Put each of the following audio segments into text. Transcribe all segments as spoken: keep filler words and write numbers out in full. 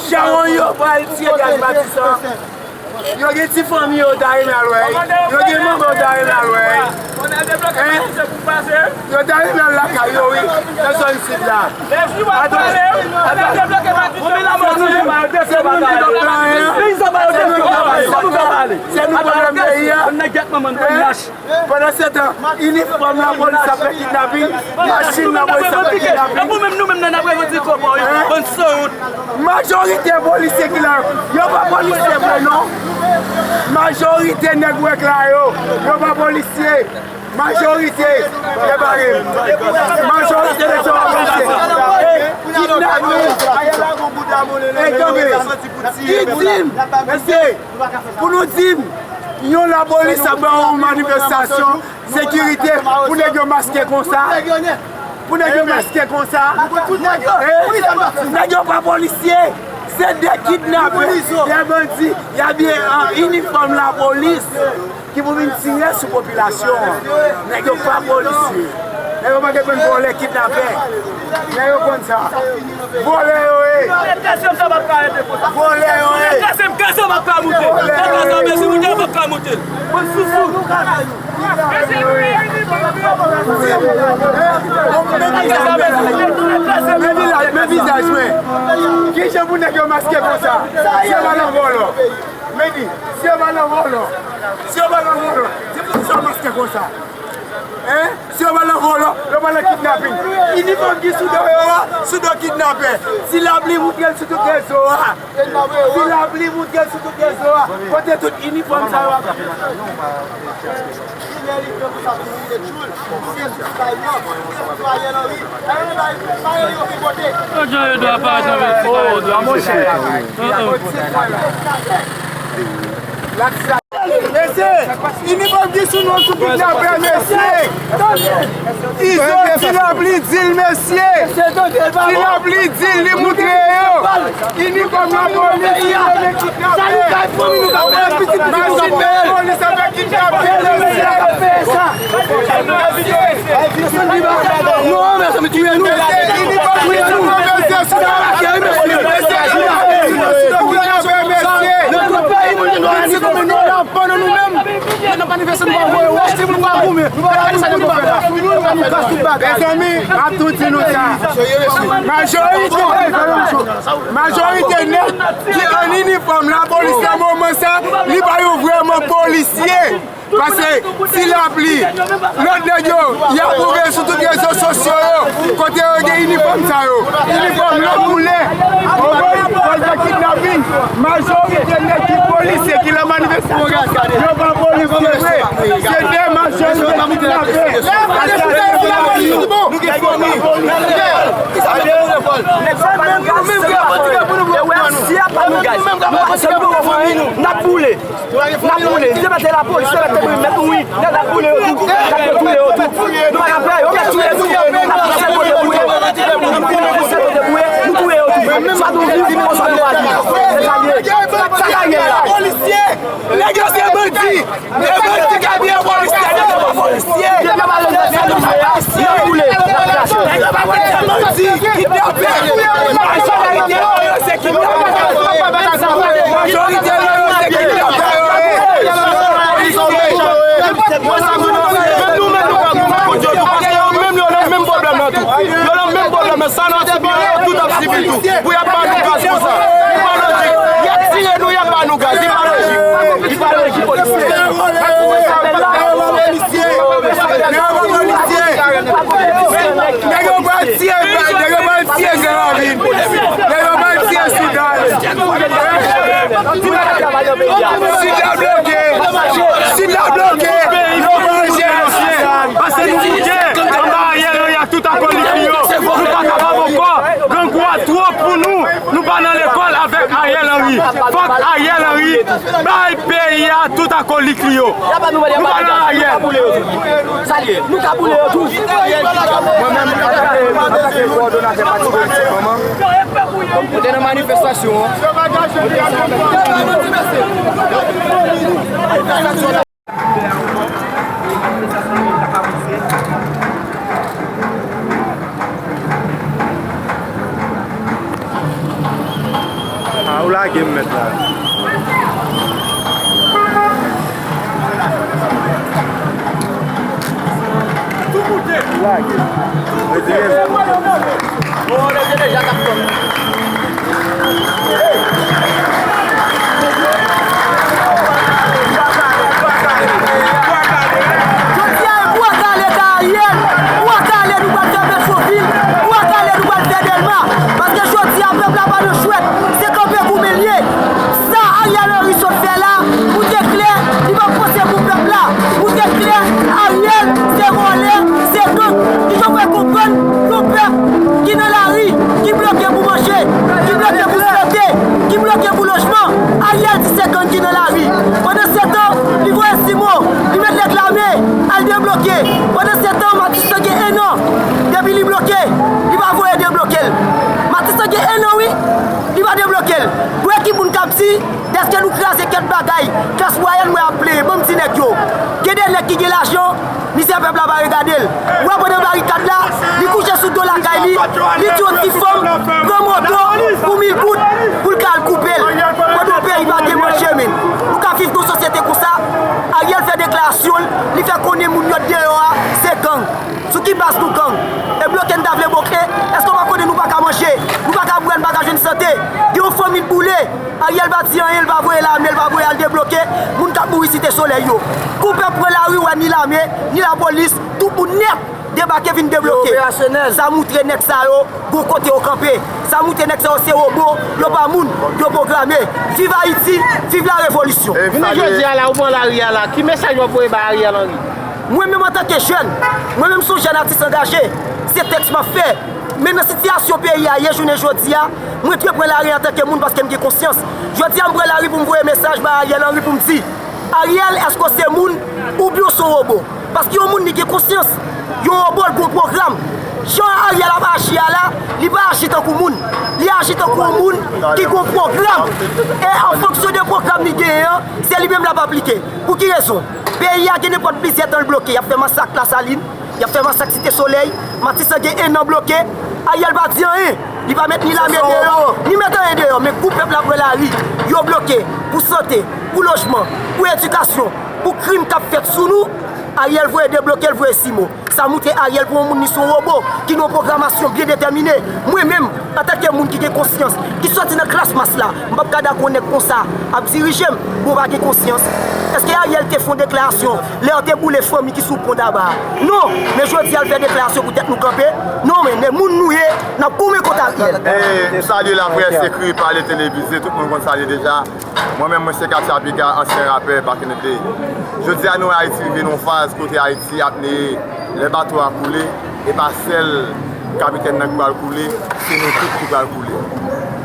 Chawony yo pral tiye Gaz Matisan. Yo gen ti fanmi yo ta renmen al wè. Yo gen manman yo ta renmen al wè. Hein? Yo ta renmen al lakay yo, wi, nan zòn sid la. Atò, atò, se nou ki pèp la, hein? Se nou ki pèp la, hein? Pandansetan, inifòm lapolis ap fè kidnapin, machin lapolis ap fè kidnapin. Epi menm nou menm nan ap revandike kòb nou, bann sanwont. Majorite polisye ki la yo, yo pa polisye vre non. Majorite nèg wèk la yo, yo pa polisye. Majorite, prepare. Majorite de sa yo pa polisye. Kidnapin. Ey, tanbe. Ki di m, mesye, pou nou di m, yon lapolis ap ba yon manifestasyon sekirite pou nèg yo maske konsa? Pou nèg yo maske konsa? Eh, nèg yo pa polisye, se de kidnapè, de bandi, y abiye an inifòm lapolis ki pou vin tire sou popilasyon an. Nèg yo pa polisye. Nèg yo pa gen konn vòlè, kidnapè. Nèg yo konn sa. Vòlè yo ye. Vòlè yo ye. Men vizaj, men vizaj mwen. Kijan pou nèg yo maske konsa? Se pa nan vòlò. Men di, si yo pa nan vòlò, si yo pa nan vòlò, se pou sa yo maske konsa. Hein? Si yo pa nan vòlò, yo pa nan kidnapin. Inifòm ki sou do yo a, sou do kidnapè. Ti Lapli moutre l sou tout rezo a. Ti Lapli moutre l sou tout rezo a. Kote tout inifòm sa yo ap Kilè li pran pou sa pou moute tchoul. Misye sou sky yo. Misye sou Ariel Henry. Ariel Henry pa yo yo ki vote. Yo jan yo dwa pa janm. Oh, dwa monchè. Mesye, inifòm ki sou nou sou kidnapè, mesye. Izo Ti Lapli di l, mesye. Ti Lapli di l, li moutre yo. Inifòm lapolis, li mennen kidnapè. Machin lapolis avèk kidnapè, mesye. Non, mezanmi, touye nou. Inifòm lapolis, mesye, sou la. Kidnapè, mesye. Nan tout peyi, moun yo nou anni kòm nou la. Pandan nou menm, lè n ap manifeste, nou pa voye wòch, timoun pa goumen. Nou pa gade sa nou fè la. Nou kase tout bagay. Mezanmi, m ap tou di nou sa. Majorite, majorite nèg ki an inifòm lapolis nan moman sa, li pa yo vrèman polisye. Paske Ti Lapli, lòt nèg yo, y ap ouvè sou tout rezo sosyo yo, kote yo gen inifòm sa yo. Inifòm lòt koulè. Oke, fò l fè kidnapin. Majorite nèg ki polisye ki nan manifestasyon, yo pa polisye vre. Se de majorite kidnapè. Asasen. Nou gen fanmi. N ap boule. N ap boule. Si se pa te lapolis, se mèt te boule, mèt nou wi. N ap boule yo tou. N ap touye yo tou. Nou pa ka pè yo, mèt touye nou. N ap pouse kote boule. N ap pouse kote boule. Nou touye yo tou. Swa nou viv, swa nou pa viv. Se sa l ye. Sa k ap ye la. Polisye! Nèg yo se bandi! E bandi k abiye polisye, nèg yo pa polisye. N ap boule. Nèg yo pa polisye, bandi, kidnapè. Majorite yo, yo se kidnapè. Majorite yo, yo se kidnapè. Menm nou menm, nou pa konn kont yo tou, paske yo menm, yo nan menm pwoblèm nan tou. Yo nan menm pwoblèm nan. Sa n ap sibi, yo tout ap sibi tou. Pou y ap ba nou gaz konsa. Li pa lojik. Y ap tire nou, y ap ba nou gaz. Li pa lojik. Li pa lojik, polisye. Nèg yo pral tiye, nèg yo pral tiye Gran Ravin. Nèg yo pral tiye Soudal. Sid la bloke. Sid la bloke. Yo pral jere Soudal. Pase nou bouke anba Ariel Henry ak tout akolit li yo. Nou pa kapab ankò. Grangou a twòp pou nou. Nou pa nan lekòl avèk Ariel Henry. Fòk Ariel Henry bay peyi a tout akolit li yo. Nou pa nan Ariel. Sa l ye. Nou ka boule yo tou. Mwen menm, antanke, antanke kowòdonatè Pati Politik Manman, nou te nan manifestasyon an. Lage m mèt la. Lage. Retire. Jodi a, e bwa kale ka Ariel, bwa kale nou pral fè Petyonvil, bwa kale nou pral fè Dèlma. Paske jodi a, pèp la pa nan chwèt, se kanpe goumen l ye. Sa Ariel Henry sot fè la, pou te klè, li pa panse pou pèp la. Pou te klè, Ariel se vòlè, se gang. Li te fè konprann yon pèp ki nan lari, ki bloke pou manje, ki bloke pou sante, ki bloke pou lojman. Ariel di se gang ki nan lari. Pandan se tan, li voye Simo, li met lèt lame, al debloke. Pandan se tan, Matisan gen en an depi li bloke, li pa voye debloke l. Matisan gen en an, wi, li pa debloke l. Pou ekip moun k ap di, dèske nou kraze kèk bagay, klas mwayèn mwen ap plenyen, ban m di nèg yo. Gen de nèg ki gen lajan, mizè pèp la pa regade l. Ou wè pandan barikad la, li kouche sou do lakay li, li di yon ti fanm pran moto pou mil goud pou l ka al koupe l. Pandan yon peyi pa gen manje, men. Nou ka viv nan yon sosyete konsa, Ariel fè deklarasyon l, li fè konnen moun yo deyò a, se gang. Sou ki baz nou gang? E bloke n ta vle bloke? Èske w pa konnen nou pa ka manje? Nou pa ka bwè, nou pa ka jwenn sante? Gen yon fanmi l boule. Ariel pa di anyen, l pa voye lame, l pa voye al debloke moun k ap mouri Site Solèy yo. Kou pèp pran lari, w wè ni lame, ni lapolis, tout moun nèt debake vin debloke. Sa moutre nèg sa yo gon kote yo kanpe. Sa moutre nèg sa yo se wobo, yo pa moun, yo pwograme. Viv Ayiti, viv la revolisyon. Jounen jodi a la, ou pran lari a la, ki mesaj w ap voye bay Ariel Henry? Mwen menm antanke jèn, mwen menm se yon jèn atis angaje, se tèks m ap fè. Men nan sitiyasyon peyi a ye jounen jodi a, mwen dwe pran lari antanke moun paske m gen konsyans. Jodi a m pran lari pou m voye mesaj bay Ariel Henry pou m di, Ariel, èske w se moun oubyen w se yon wobo? Paske yon moun li gen konsyans, yon wobo l gen yon pwogram. Jan Ariel ap aji a la, li pa aji tankou moun. Li aji tankou yon moun ki gen yon pwogram. E an fonksyon de pwogram li genyen an, se li menm l ap aplike. Pou ki rezon? Peyi a gen nenpòt plizyè tan l bloke. Y ap fè masak Lasalin, y ap fè masak Site Solèy, Matisan gen en an bloke. Ariel pa di anyen. Li pa met ni lame deyò, ni met anyen deyò. Men kou pèp la pran lari, yo bloke pou sante, pou lojman, pou edikasyon, pou krim k ap fèt sou nou. Ariel voye debloke, l voye Simo. Sa moutre Ariel pou yon moun li se yon wobo ki nan yon pwogramasyon byen detèmine. Mwen menm, antanke moun ki gen konsyans, ki sòti nan klas mas la, m p ap ka dakò yon nèg konsa ap dirije m, bon, pa gen konsyans. Èske Ariel te fè yon deklarasyon lè yo te boule fanmi ki sou pon Daba a? Non, men jodi a l fè deklarasyon pou tèt nou kanpe. Non, men, men moun nou ye, n ap goumen kont Ariel. E, m salye laprès ekri, pale, televize, tout moun konn sa l ye deja. Mwen menm, mwen se Katia Pika, ansyen rapè, back in the day. Jodi a, nou wè Ayiti rive nan yon faz kote Ayiti ap neye. Lè bato a koule, e pa sèl kapitèn nan ki pral koule, se nou tout ki pral koule.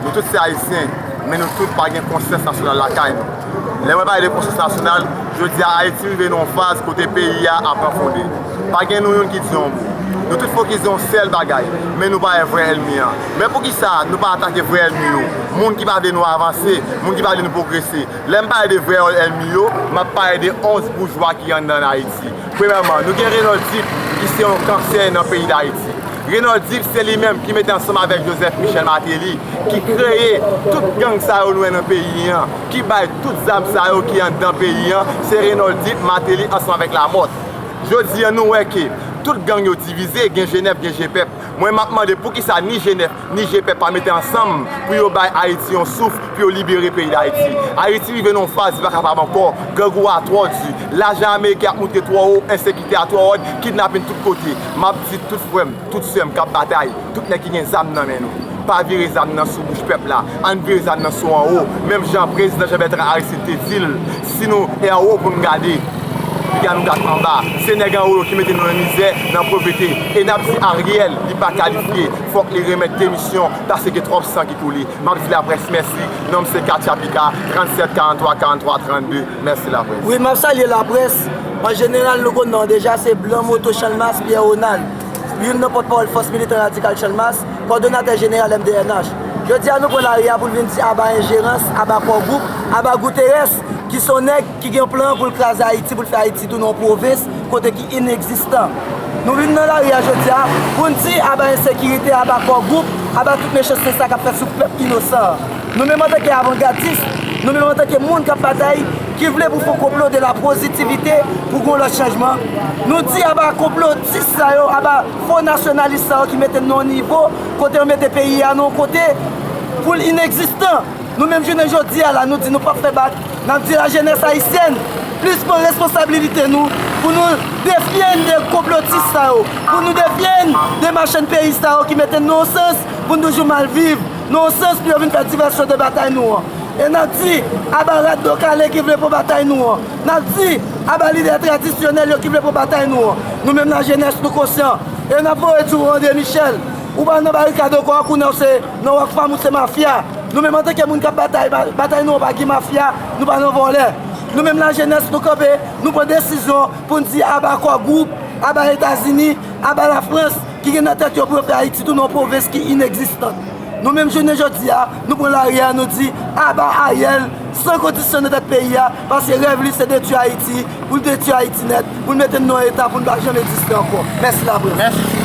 Nou tout se Ayisyen, men nou tout pa gen konsyans nasyonal lakay nou. Lè mwen pale de konsyans nasyonal, jodi a Ayiti rive nan yon faz kote peyi a ap anfonde. Pa gen nou youn ki di yon mo. Nou tout fokis nan yon sèl bagay, men nou pa wè vrè ènmi an. Men poukisa nou pa atake vrè ènmi yo? Moun ki pa vle nou avanse, moun ki pa vle nou pwogrese. Lè m pale de vrè ènmi yo, m ap pale de onz boujwa ki anndan Ayiti. Premyèman, nou gen Renold Deep, ki se yon kansè nan peyi Dayiti. Renold Deep, se li menm ki mete ansanm avèk Joseph Michel Martelly, ki kreye tout gang sa yo nou wè nan peyi an, ki bay tout zam sa yo ki anndan peyi an, se Renold Deep, Martelly ansanm avèk Lamothe. Jodi a, nou wè ke tout gang yo divize, gen G nèf, gen G pèp. Mwen, m ap mande poukisa ni G nèf, ni G pèp pa mete ansanm pou yo bay Ayiti yon souf, pou yo libere peyi Dayiti. Ayiti rive nan yon faz li pa kapab ankò. Grangou a twò di. Lajan ameriken ap moute twò wo, ensekirite a twò wòd, kidnapin tout kote. M ap di tout frè m, tout sè m k ap batay, tout nèg ki gen zam nan men nou, pa vire zam nan sou bouch pèp la. Ann vire zam nan sou anwo. Menm jan prezidan Jean Bertrand Aristide te di l, si nou anwo pou n gade, piga nou gad anba. Se nèg anwo yo ki mete nou nan mizè, nan povrete. E n ap di Ariel, li pa kalifye. Fòk li remèt demisyon, paske gen twòp san ki koule. M ap di laprès mèsi. Non m se Katia Pika, trannsèt karanntwa karanntwa trannde. Mèsi laprès. Wi, m ap salye laprès. An jeneral, nou konn non deja, se Blan Moto Channmas Pierre Ronald, youn nan pòtpawòl Fòs Militan Radikal Channmas, kòdonatè jeneral M D N H. Jodi a, nou pran lari a pou n vin di aba enjerans, aba Core Group, aba Guterres, ki se yon nèg ki gen plan pou l kraze Ayiti, pou l fè Ayiti tounen yon pwovens kote ki inegzistan. Nou vin nan lari a jodi a pou n di aba ensekirite, aba Core Group, aba tout mechanste sa k ap fèt sou pèp inosan an. Nou menm antanke avangadis, nou menm antanke moun k ap batay, ki vle pou fè yon konplo de la pozitivite, pou gen yon lòt chanjman, nou di aba konplotis sa yo, aba fo nasyonalis sa yo ki mete n nan yon nivo kote yo mete peyi a nan yon kote pou l inegzistan. Nou menm jounen jodi a la, nou di nou p ap fè bak. N ap di lajenès ayisyèn plis pran responsabilite nou pou nou defye n de konplotis sa yo, pou nou defye n de machann peyi sa yo ki mete n nan yon sans pou n toujou mal viv, nan yon sans pou yo vin fè divèsyon de batay nou an. E n ap di aba rat do kale ki vle pran batay nou an. N ap di aba lidè tradisyonèl yo ki vle pran batay nou an. Nou menm lajenès, nou konsyan. E n ap voye di w André Michel, ou pa nan barikad ankò, kounye a w se nan Rockfam, ou se mafya. Nou menm antanke moun k ap batay, ba- batay nou an pa gen mafya, nou pa nan vòlè. Nou menm lajenès, nou kanpe, nou pran desizyon pou n di aba Core Group, aba Etazini, aba Lafrans, ki gen nan tèt yo pou yo fè Ayiti tounen yon pwovens ki inegzistan. Nou menm jounen jodi a, nou pran lari a, nou di aba Ariel san kondisyon nan tèt peyi a, paske rèv li se detwi Ayiti, pou l detwi Ayiti nèt, pou l mete n nan yon eta pou n pa janm egziste ankò. Mèsi laprès.